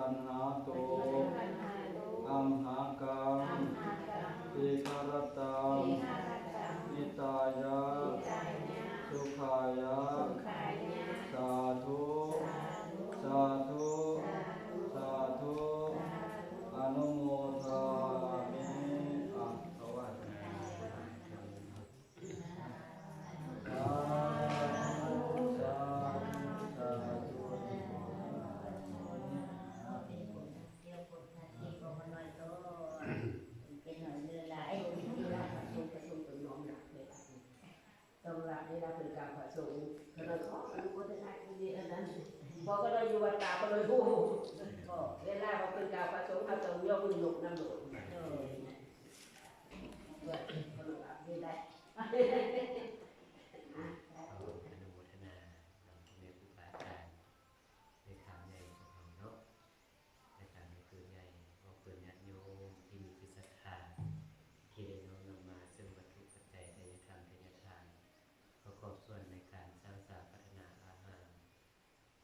ປັນຫາໂຕ ອັມຫາກັງ ທີຄະຣະຕັງ ຫິຕາຍະ ສຸຂາຍະ ສາທຸ ສາທຸ ສາທຸ ອະນຸໂມທາມິ ອາ ຖວາຍ ສາທຸ ສາທຸ ສາທຸ ເປັນໜ້ອຍເລີຍຫຼາຍ ເວລາປະຊຸມ ປະຊຸມ ປະຊຸມ ຕ້ອງຮັບ ໄດ້ຮັບເປັນການປະສົງ ກໍເລີຍຂໍອະນຸໂມທະນາບຸນອັນນັ້ນ ເພາະກໍເລີຍຢູ່ວັດປ່າ ກໍເລີຍຮູ້ ກໍເວລາວ່າເປັນການປະສົງ ເຮົາຕ້ອງຍົກມືຍົກນຳໂລດ ໂດຍ ເພື່ອເພິ່ນວ່າຢູ່ໄດ້ ຂໍອະນຸໂມທະນານຳພໍ່ແມ່ຄູບາອາຈານ ແມ່ຂາວໃຫຍ່ຂອງເຮົາເນາະ ແລະກະແມ່ຄູໃຫຍ່ ອອກຕົນຍາດໂຍມທີ່ມີຈິດສັດທາ ທີ່ໄດ້ນ້ອມນຳມາເຊິ່ງວັດຖຸປັດໄຈ ທະຍາທານ ທະຍາທານ ປະກອບສ່ວນໃນການສ້າງສາພັດທະນາອາຮາມ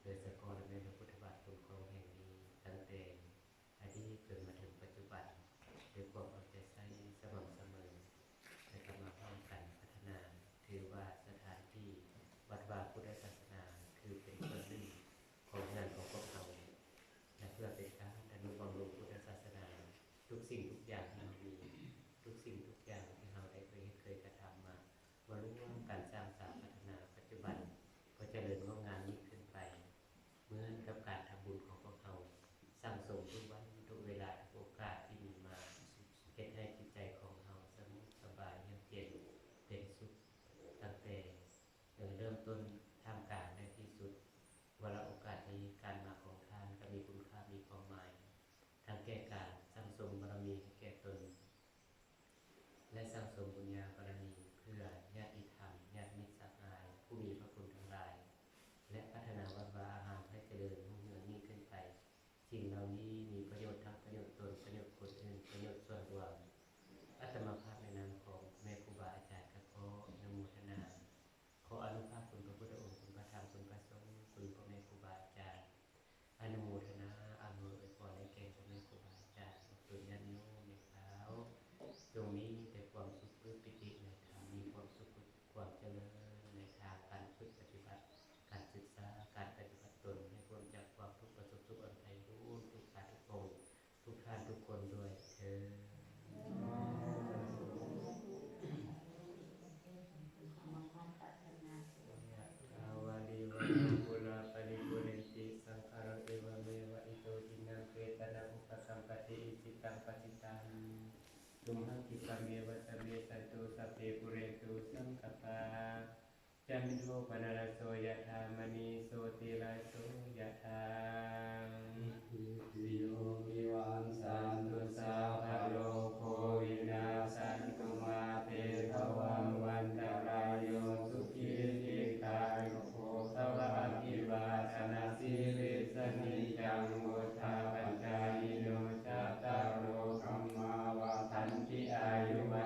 ໂດຍສະເພາະແມ່ນພະພຸດທະບາດຄຸ້ມຄອງແຫ່ງນີ້ ຕັ້ງແຕ່ອະດີດຈົນມາເຖິງປັດຈຸບັນ ດ້ວຍຄວາມເອົາໃຈໃສ່ສະໝ່ຳສະເໝີ ແລະກໍມາຮ່ວມກັນພັດທະນາ ຖືວ່າສະຖານທີ່ວັດວາພຸດທະສາສະໜາ ຄືເປັນສ່ວນໜຶ່ງຂອງເຮືອນຂອງພວກເຮົາ ແລະເພື່ອເປັນການອະນຸບຳລຸງພຸດທະສາສະໜາ ທຸກສິ່ງທຸກຢ່າງທີ່ເຮົາມີ ທຸກສິ່ງທຸກຢ່າງທີ່ເຮົາໄດ້ເຄີຍເຮັດເຄີຍກະທຳມາ ມາລວມກັນສ້າງສາພັດທະນາປັດຈຸບັນ ກໍຈະເລີນງອກງາມຍິ່ງຂຶ້ນໄປ ເໝືອນກັບການທຳບຸນຂອງພວກເຮົາ ສັ່ງສົມທຸກວັນທຸກເວລາທຸກໂອກາດທີ່ມີມາ ເຮັດໃຫ້ຈິດໃຈຂອງເຮົາສະຫງົບສະບາຍ ເຢືອກເຢັນເປັນສຸກ ຕັ້ງແຕ່ ເອີ ເລີ່ມຕົ້ນ ທ່າມກາງ ແລະທີ່ສຸດ ວາລະໂອກາດນີ້ ການມາຂອງທ່ານກໍມີຄຸນຄ່າ ມີຄວາມໝາຍ ທັງແກ່ການສັ່ງສົມບາລະມີໃຫ້ແກ່ຕົນ ແລະ ສັ່ງສົມບຸນຍາບາລະມີເພື່ອຍາດຕິທຳ ຍາດມິດສະຫາຍ ຜູ້ມີພະຄຸນທັງຫຼາຍ ແລະ ພັດທະນາວັດວາອາຮາມໃຫ້ຈະເລີນຮຸ່ງເຮືອງຍິ່ງຂຶ້ນໄປ. ສິ່ງເຫຼົ່ານີ້ມີປະໂຫຍດທັງປະໂຫຍດຕົນ, ປະໂຫຍດຄົນອື່ນ, ປະໂຫຍດສ່ວນລວມ. ອາດຕະມາພາບໃນນາມຂອງແມ່ຄູບາອາຈານ ກໍຂໍອະນຸໂມທະນາ ຂໍອານຸພາບຄຸນພະພຸດທະອົງ, ຄຸນພະທຳ, ຄຸນພະສົງ, ຄຸນພໍ່ແມ່ຄູບາອາຈານ ອະນຸໂມທະນາ ອຳນວຍອວຍພອນໃຫ້ແກ່ພໍ່ແມ່ຄູບາອາຈານ ອອກຕົນຍາດໂຍມໃນຄາວ ຈົ່ງມີແຕ່ຄວາມສຸກ ປຶ້ມປີຕິໃນທຳ ມີຄວາມສຸກ ຄວາມຈະເລີນໃນທາງການຝຶກປະຕິບັດ ການສຶກສາ ການປະຕິບັດຕົນ ໃຫ້ພົ້ນຈາກຄວາມທຸກ ປະສົບສຸກ ອັນໄພບູນ ທຸກທ່ານທຸກອົງ ທຸກທ່ານທຸກຄົນດ້ວຍເທີ້ນ. ຍະຖາ ວາລິວະหา ปูรา ปะริปูเรนติ สาคารัง เอวะเมวะ อิโต ทินนัง เปตานัง อุปะกัปปะติ อิจิตัง ปัตถิตัง ตุมหัง ขิปปะเมวะ สะเม สันตุ สัพเพ ปูเรนตุ สังกัปปา จันโท ปะนะระโส ยะถา มะณี โชติระโส ยะถา สัพพีติโย วิวัชชันตุ สัพพะโรโค วินัสสันตุ มาเตภวัตวันตะราโย สุขี ทีฆายุโก ภะวะ อภิวาทะนะสีลิสสะ นิจจัง วุฑฒาปะจายิโน จัตตาโร ธัมมา วัฑฒันติ อายุ วั